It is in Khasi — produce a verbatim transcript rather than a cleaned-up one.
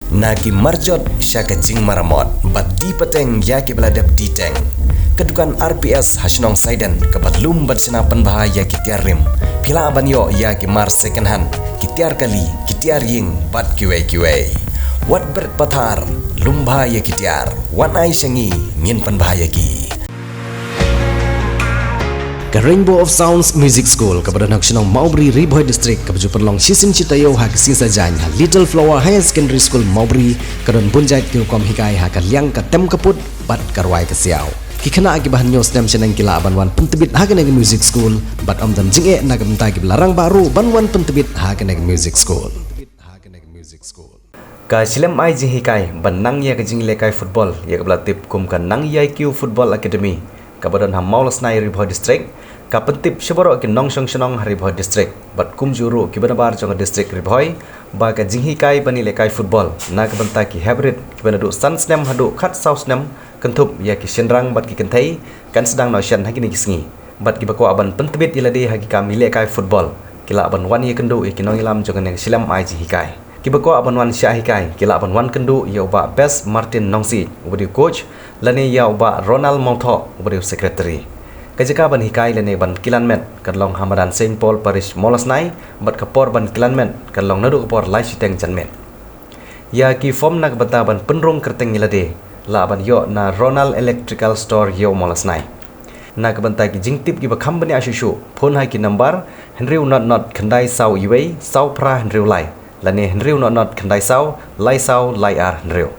Na ki marjot sha ka jingmaramot bad die pateng ïa kiba la dep die teng. Ka dukan R P S ha shnong Saiden kaba lum bad shna pynbha ïa ki tiar rim. Phi lah ban ïoh ïa ki mar second hand, ki tiar kali, ki tiar ïing bad kiwei kiwei. Wat bret pathar, lum bha ïa ki tiar. Wan ai sha ngi, ngin pynbha ïa ki. Ka Rainbow of Sounds Music School kaba don ha ka shnong Mawbri, Ri Bhoi District, kaba ju pynlong shisien shi taïew ha ka sngi Saitjaiñ ha Little Flower Higher Secondary School Mawbri, ka don bun jait ki rukom hikai ha ka liang ka tem ka put bad ka rwai ka siaw. Ki khynnah kiba hynñiew snem shaneng ki lah ban wan pyntbit ha kane ka music school bad ym don jingeh na ka bynta kiba la rangbah ruh ban wan pyntbit ha kane ka music school. Ka shlem ai jinghikai ban nang ïa ka jinglehkai football ïa kaba la tip kum ka Nang Ïai Kiew Football Academy kaba don ha Mawlasnai, Ri Bhoi District, ka pyntip sha baroh ki nongshong shnong ha Ri Bhoi District bad kumjuh ruh kiba nabar jong ka district Ri Bhoi ba ka jinghikai ban ïalehkai football na ka bynta ki hep rit kiba naduh san snem haduh khatsaw snem, kynthup ïa ki shynrang bad ki kynthei, kan sdang noh shen ha kine ki sngi. Bad kiba kwah ban pyntbit ïa lade ha ki kam ïalehkai football, ki lah ban wan ïakynduh ïa ki nongïalam jong kane ka shlem ai jinghikai. Kiba kwah ban wan shah hikai ki lah ban wan kynduh ïa u Bah Best Martin Nongsiej uba dei u coach, lane ïa u Bah Ronald Mawthoh uba dei u secretary. Ka jaka ban hikai lane ban kilan met kan long ha madan Saint Paul Parish, Mawlasnai, bad ka por ban kilan met kan long naduh ka por lai shiteng janmiet. Ïa ki form na ka bynta ban pynrung kyrteng ïa lade lah ban ïoh na Ronald Electrical Store, Ïew, Mawlasnai. Na ka bynta ki jingtip kiba kham bniah shuh shuh, phone ha ki number hynriew not not khyndai saw iwei saw phra hynriew lai lane hynriew not not khyndai saw lai saw lai ar hynriew.